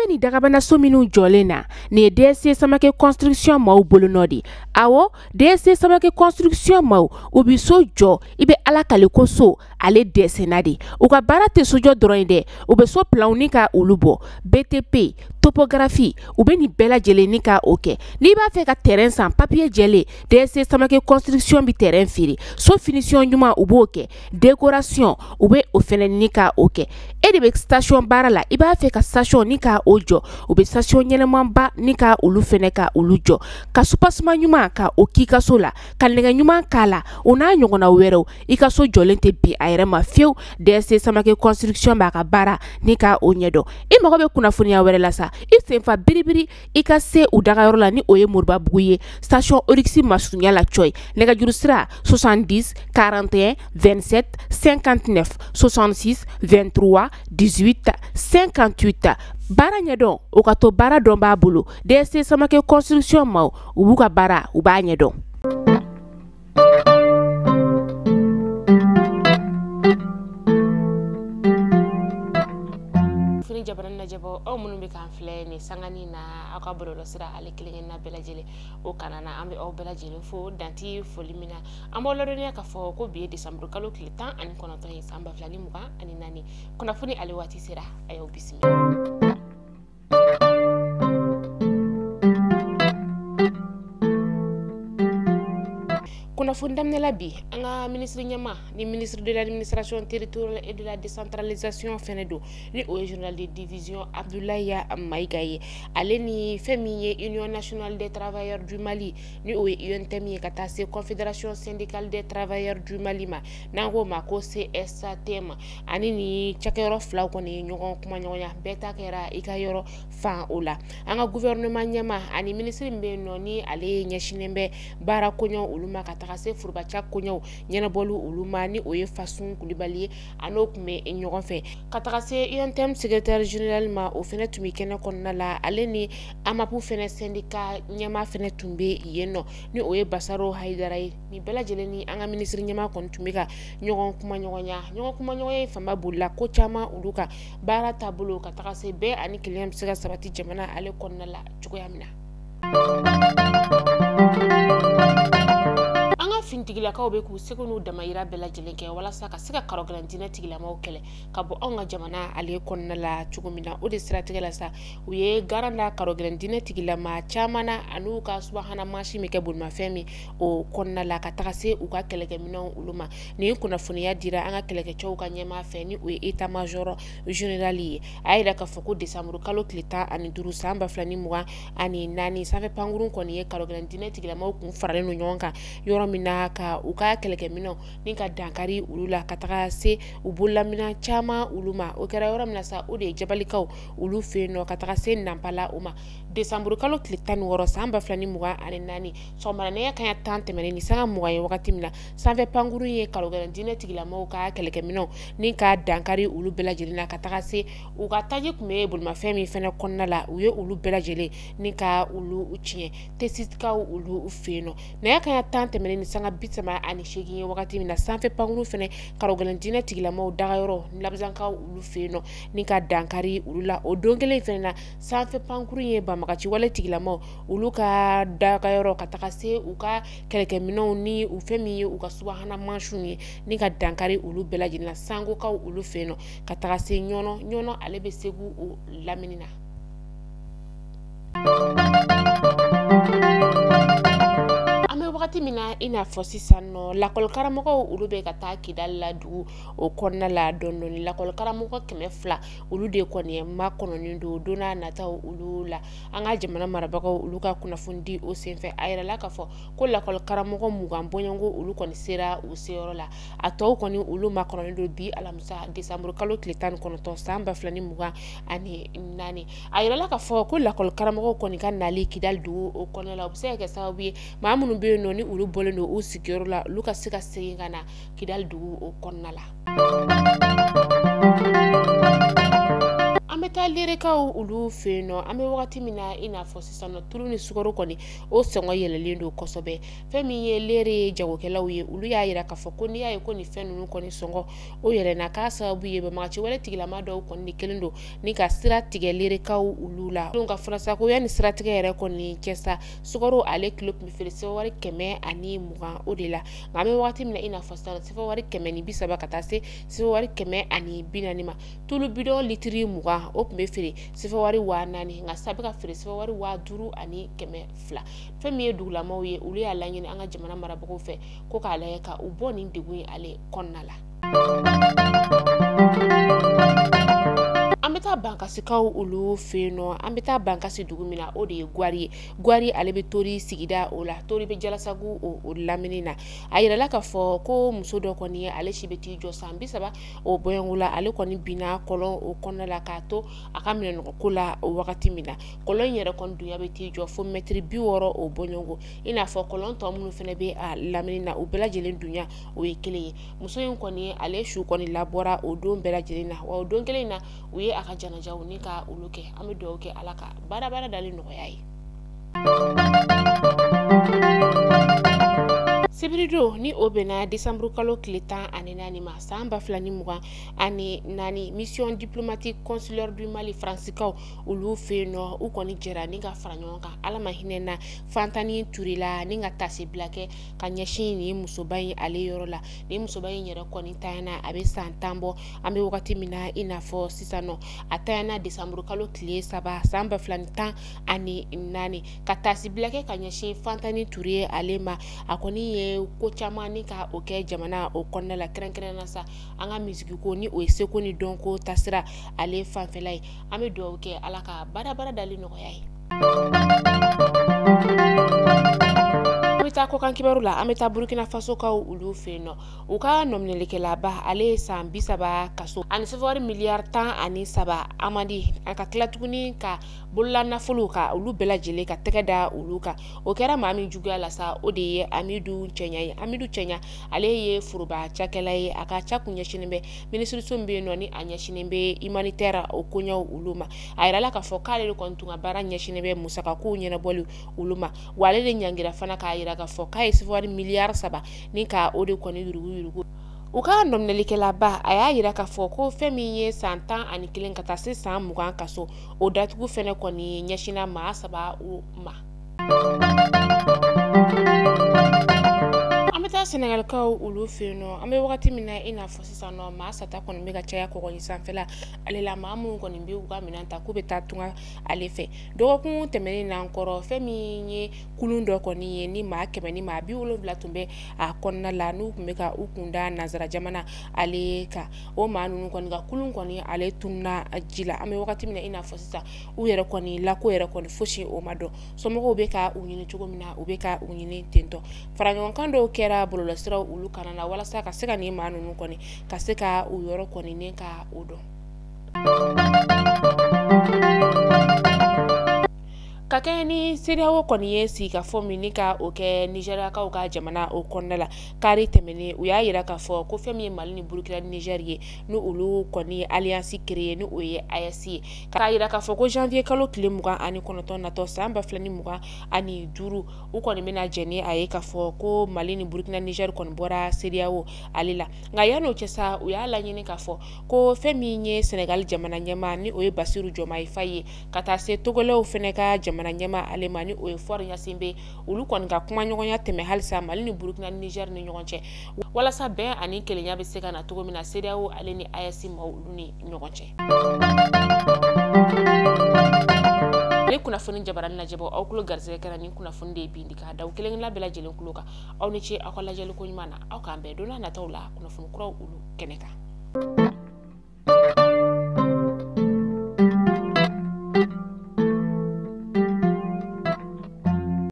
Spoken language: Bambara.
bɛ nin dagabanaso minnu jɔlen na, nin ye DSC Samake Construction maaw bolonɔ de. Awɔ, DSC Samake Construction maaw, u bɛ so jɔ, i bɛ Ala kale ko so ale dɛsɛnna de. U ka baara tɛ sojɔ dɔrɔn ye dɛ, u bɛ so planw ni ka olu bɔ, BTP, topographie, u bɛ nin bɛɛ lajɛlen ni ka o kɛ. N'i b'a fɛ ka terrain san, papier jɛlen, DSC Samake Construction bɛ terrain feere. So finition ɲuman, u b'o kɛ, décoration, u bɛ o fɛnɛ ni ka o kɛ. E de bɛ station baara la, i b'a fɛ ka station ni ka o jɔ, u bɛ station ɲɛnɛmanba ni ka olu fɛnɛ ka olu jɔ, ka soubassement ɲuman ka o k'i ka so la, ka nɛgɛ ɲuman k'a la, o n'a ɲɔgɔnna wɛrɛw. I ka so jɔlen tɛ bin a yɛrɛ ma fiyewu. DSC Samake Construction b'a ka baara ni ka o ɲɛdɔn. I mago bɛ kunnafoniya wɛrɛ la sa, i senfa biribiri i ka se u dagayɔrɔ la, ni o ye Moribabugu ye, station Oryx masurunya la cɔyi. Nɛgɛjuru sira 70 41 27 59 66 23 18 58. Baara ɲɛdɔn, o ka to baara dɔn b'a bolo. DSC Samake Construction maaw, u b'u ka baara, u b'a ɲɛdɔn. Jamana lajɛbɔ aw minnu bɛ k'an filɛ nin sangani na, aw ka bɔlɔlɔsira ale kelen-kelenna bɛɛ lajɛlen o kana na, an bɛ aw bɛɛ lajɛlen fo danti foli min na. An b'aw ladɔnniya k'a fɔ ko bi ye desanburu kalo tile 19 ye san 2024. Kunnafoni ale waati sera, a y'aw bisimila. Kunnafoni daminɛ la bi, an ka ministre ɲɛma ni ministre de l'administration territoriale et de la décentralisation fɛnɛ don, ni o ye général de division Abdoulaye Maïga ye. Ale ni fɛn min ye Union nationale des travailleurs du Mali, ni o ye UNTM ye, ka taa se Confédération syndicale des travailleurs du Mali ma, n'an k'o ma ko CSTM, ani ni cakɛyɔrɔ filaw kɔni ye ɲɔgɔn kumaɲɔgɔnya, bɛɛ ta kɛra i ka yɔrɔ fan o la. An ka gouvernement ɲɛma ani ministre min bɛ yen nɔ, ni ale ɲɛsinnen bɛ baara koɲɛw olu ma, ka taga se forobaca koɲɛw ɲɛnabɔli olu ma, ni o ye Fasun Kulibali ye, a n'o tun bɛ ɲɔgɔn fɛ. Ka taga se UNTM secrétaire général ma, o fɛnɛ tun bɛ kɛnɛ kɔnɔna la. Ale ni AMAP fɛnɛ syndicat ɲɛma fɛnɛ tun bɛ yen nɔ, ni o ye Basaro Hayidara ye. Nin bɛɛ lajɛlen ni an ka ministre ɲɛma kɔni tun bɛ ka ɲɔgɔn kumaɲɔgɔnya. Ɲɔgɔn kumaɲɔgɔnya in fanba bolila ko caman olu ka baara taabolo, ka taga se bɛɛ ani kelenya bɛ se ka sabati jamana ale kɔnɔna la cogoya min na. An ka finitigilakaw bɛ k'u seko n'u damayira bɛɛ lajɛlen kɛ walasa ka se ka karɔgɛlɛn diinɛ tigilamaw kɛlɛ ka bɔ anw ka jamana ale kɔnɔna la cogo min na. O de siratigɛ la sa, u ye garan da karɔgɛlɛn diinɛ tigilama caman na, an'u ka subahana mansin bɛ kɛ bolimafɛn min o kɔnɔna la, ka taga se u ka kɛlɛkɛminɛnw olu ma. Nin kunnafoniya dira an ka kɛlɛkɛcɛw ka ɲɛmaa fɛ, ni o ye état major général ye. A y'a yira k'a fɔ ko desanburu kalo tile 15 san 2024, sanfɛ pankurun kɔni ye karɔgɛlɛn diinɛ tigilamaw kun faralen don ɲɔgɔn kan yɔrɔ min na, ka u ka kɛlɛkɛminɛnw ni ka dankari olu la, ka taga se u bololaminɛn caman olu ma. O kɛra yɔrɔ min na sa, o de ye Jabalikaw olu fɛ yen nɔ, ka taga se Nanpala o ma. Desanburu kalo tile 16 san 2024, sɔgɔmada nɛgɛ kanɲɛ 10 tɛmɛnen ni sanga 20 ye wagati min na, sanfɛ pankurun ye karɔgɛlɛn diinɛ tigilamaw ka kɛlɛkɛminɛnw ni ka dankari olu bɛɛ lajɛlen na, ka taga se u ka taji tun bɛ bolimafɛn min fɛnɛ kɔnɔna la, u ye olu bɛɛ lajɛlen ni ka olu tiɲɛ Tesitikaw olu fɛ yen nɔ. Nɛgɛ kanɲɛ 10 tɛmɛnen ni sanga 38 ye wagati min na, sanfɛ pankurun fɛnɛ karɔgɛlɛn diinɛ tigilamaw dagayɔrɔ Labizankaw olu fɛ yen nɔ, ni ka dankari olu la. O don kelen fɛnɛ na, sanfɛ pankurun ye banbagaci wale tigilamaw olu ka dagayɔrɔ, ka taga se u ka kɛlɛkɛminɛnw ni u fɛn min ye u ka subahana mansinw ye, ni ka dankari olu bɛɛ lajɛlen na Sangokaw olu fɛ yen nɔ, ka taga se Ɲɔnɔ. Ɲɔnɔ ale bɛ Segu o lamini na. An bɛ wagati min na i n'a fɔ sisan nɔ, lakɔlikaramɔgɔw olu bɛ ka taa Kidali la dugu o kɔnɔna la dɔɔni dɔɔni. Lakɔlikaramɔgɔ 200 olu de kɔni makɔnɔnen don don n'a nataw olu la. An ka jamana marabagaw olu ka kunnafoni di o senfɛ, a yirala k'a fɔ ko lakɔlikaramɔgɔ 20 bɔɲɔgɔnko olu kɔni sera u seyɔrɔ la. A tɔw kɔni olu makɔnɔnen don bi alamisa desanburu kalo tile 19 san 2024. A yirala k'a fɔ ko lakɔlikaramɔgɔw kɔni ka nali Kidali dugu o kɔnɔna la, o bɛ se ka kɛ sababu ye maa minnu bɛ yen nɔ ni olu bɔlen don u sigiyɔrɔ la, olu ka se ka segin ka na Kidali dugu o kɔnɔna la. An bɛ taa lerekaw olu fɛ yen nɔ. An bɛ wagati min na i n'a fɔ sisan nɔ, tulu ni sukaro kɔni o sɔngɔ yɛlɛlen don kosɛbɛ. Fɛn min ye lere jagokɛlaw ye, olu y'a yira k'a fɔ ko n'i y'a ye ko nin fɛn ninnu kɔni sɔngɔ o yɛlɛnna, k'a sababu ye banbagaci wale tigilama dɔw kɔni de kɛlen don ni ka sira tigɛ lerekaw olu la. Ka fana ko yanni siratigɛ yɛrɛ kɔni cɛ sa, sukaro ale kilo tun bɛ feere sefawari 120 o de la, nka an bɛ wagati min na i n'a fɔ sisan sefawari 130 ka taa se sefawari 140 ma. Tulu bidɔn litiri 20 o tun bɛ feere sefawari 4000, nka sisan a bɛ ka feere sefawari 5200. Fɛn min ye dugulamaw ye, olu y'a laɲini an ka jamana marabagaw fɛ ko k'a lajɛ ka u bɔ nin degun in ale kɔnɔna la. An bɛ taa Bankasikaw olu fɛ yen nɔ. An bɛ taa Bankasi dugu min na, o de ye Gwari ye. Gwari ale bɛ Tori sigida o la, Tori bɛ Jalasagu o lamini na. A yirala k'a fɔ ko muso dɔ kɔni ye, ale si bɛ t'i jɔ san 30 o bɔɲɔgɔnko la, ale kɔni binna kɔlɔn o kɔnɔna la k'a to a ka minɛnɔgɔko la o wagati min na. Kɔlɔn in yɛrɛ kɔni dunya bɛ t'i jɔ fo mɛtiri 60 o bɔɲɔgɔnko, i n'a fɔ kɔlɔn tɔ minnu fana bɛ a lamini na, u bɛɛ lajɛlen dunya o ye kelen ye. Muso in kɔni ale su kɔni labɔra o don bɛɛ lajɛlen na, wa o don kelen in na u ye a ka janajaw ni ka olu kɛ. An bɛ dugawu kɛ Ala ka baara dali nɔgɔya ye. Sibiridon ni o bɛnna desanburu kalo tile 14 ma san 2024, mission diplomatique consulaire du Mali faransikaw olu fɛ yen nɔ, u kɔni jɛra ni ka fara ɲɔgɔn kan Ala ma hinɛ na Fantani Ture la ni ka tasibila kɛ ka ɲɛsin nin musoba in ale yɔrɔ la. Nin musoba in yɛrɛ kɔni tanyana a bɛ san 10 bɔ. An bɛ wagati min na i n'a fɔ sisan nɔ, a tanyana desanburu kalo tile 3 san 2014 ka tasibila kɛ ka ɲɛsin Fantani Ture ale ma. A kɔni ye ko caman ni ka o kɛ jamana o kɔnɔna la, kɛrɛnkɛrɛnnenya sa an ka misiki ko ni o ye seko ni dɔnko tasira ale fanfɛla ye. An bɛ dugawu kɛ Ala ka baara dali nɔgɔya ye. An bɛ taa kɔkan kibaru la. An bɛ taa Burukina Fasokaw olu fɛ yen nɔ. U ka nɔminɛlikɛlaba ale ye san 30 kaso ani sefawari miliyari 13 amandi, a ka tila tuguni ka bolola nafolo ka olu bɛɛ lajɛlen ka tɛgɛ da olu kan. O kɛra maa min juguya la sa, o de ye Amidu Cɛɲa ye. Amidu Cɛɲa ale ye foroba cakɛla ye, a ka ca kun ɲɛsinnen bɛ minisiriso min bɛ yen nɔ ni a ɲɛsinnen bɛ humanitaire o koɲɛw olu ma. A yirala k'a fɔ k'ale de kɔni tun ka baara ɲɛsinnen bɛ musakakow ɲɛnabɔli olu ma, wa ale de ɲangira fana k'a yira k'a fɔ k'a ye sefawari miliyari 3 ni ka o de kɔni yurugu. U ka nɔminɛlikɛlaba a y'a yira k'a fɔ ko fɛn min ye san 11 ka taa se san 20 kaso o datugu fɛnɛ kɔni ɲɛsinna maa 3 o ma. An bɛ taa Sɛnɛgalikaw olu fɛ yen nɔ. An bɛ wagati min na i n'a fɔ sisan nɔ, maa sata kɔni bɛ ka caya kɔgɔji sanfɛla ale la, maa minnu kɔni bɛ u ka minɛn ta k'u bɛ taa tunga ale fɛ. Dɔgɔkun tɛmɛnen na kɔrɔ, fɛn min ye kulun dɔ kɔni ye ni maa 100 ni maa 70 tun bɛ a kɔnɔna la, n'u tun bɛ ka u kun da nansara jamana ale kan. O maa ninnu kɔni ka kulun kɔni ale tununna ji la. An bɛ wagati min na i n'a fɔ sisan, u yɛrɛ kɔni lako yɛrɛ kɔni fosi o ma dɔn. Somɔgɔw bɛ ka u ɲini cogo min na, u bɛ ka u ɲini tentɔ. Faraɲɔgɔnkan dɔw kɛra bɔlɔlɔsiraw olu kana na walasa ka se ka nin maa ninnu kɔni ka se ka u yɔrɔ kɔni ni ka o dɔn. Ka kɛɲɛ ni CEDEAO kɔni ye sigikafɔ min ni ka o kɛ Nizɛriyakaw ka jamana o kɔnɔna la kari tɛmɛnen, u y'a yira k'a fɔ ko fɛn min ye Mali ni Burukina ni Nizɛri ye, ni olu kɔni ye alliance créée ni o ye AES ye, k'a yira k'a fɔ ko janvier kalo tile 29 natɔ san 2025 u kɔni bɛna jɛn ni a ye k'a fɔ ko Mali ni Burukina Nizɛri kɔni bɔra CEDEAO ale la. Nka yan'o cɛ sa, u y'a laɲini k'a fɔ ko fɛn min ye Sɛnɛgali jamana ɲɛmaa ni o ye Basiru Jɔmayi Fayi ye, ka taa se Togolɛw fɛnɛ ka jamana ɲɛmaa ale ma ni o ye Faure Gnassingbé, olu kɔni ka kumaɲɔgɔnya tɛmɛ halisa Mali ni Burukina ni Nizɛri ni ɲɔgɔn cɛ, walasa bɛn ani kelenya bɛ se ka na cogo min na CEDEAO ale ni AES maaw olu ni ɲɔgɔn cɛ. Ni kunnafoni jabarani lajɛbɔ aw tulo garisɛgɛ kɛra ni kunnafoni de ye bi k'a da kelen kelenna bɛɛ lajɛlen tulo kan. Aw ni ce aw ka lajɛli ko ɲuman na. Aw k'an bɛn don n'a nataw la kunnafoni kuraw olu kɛnɛ kan.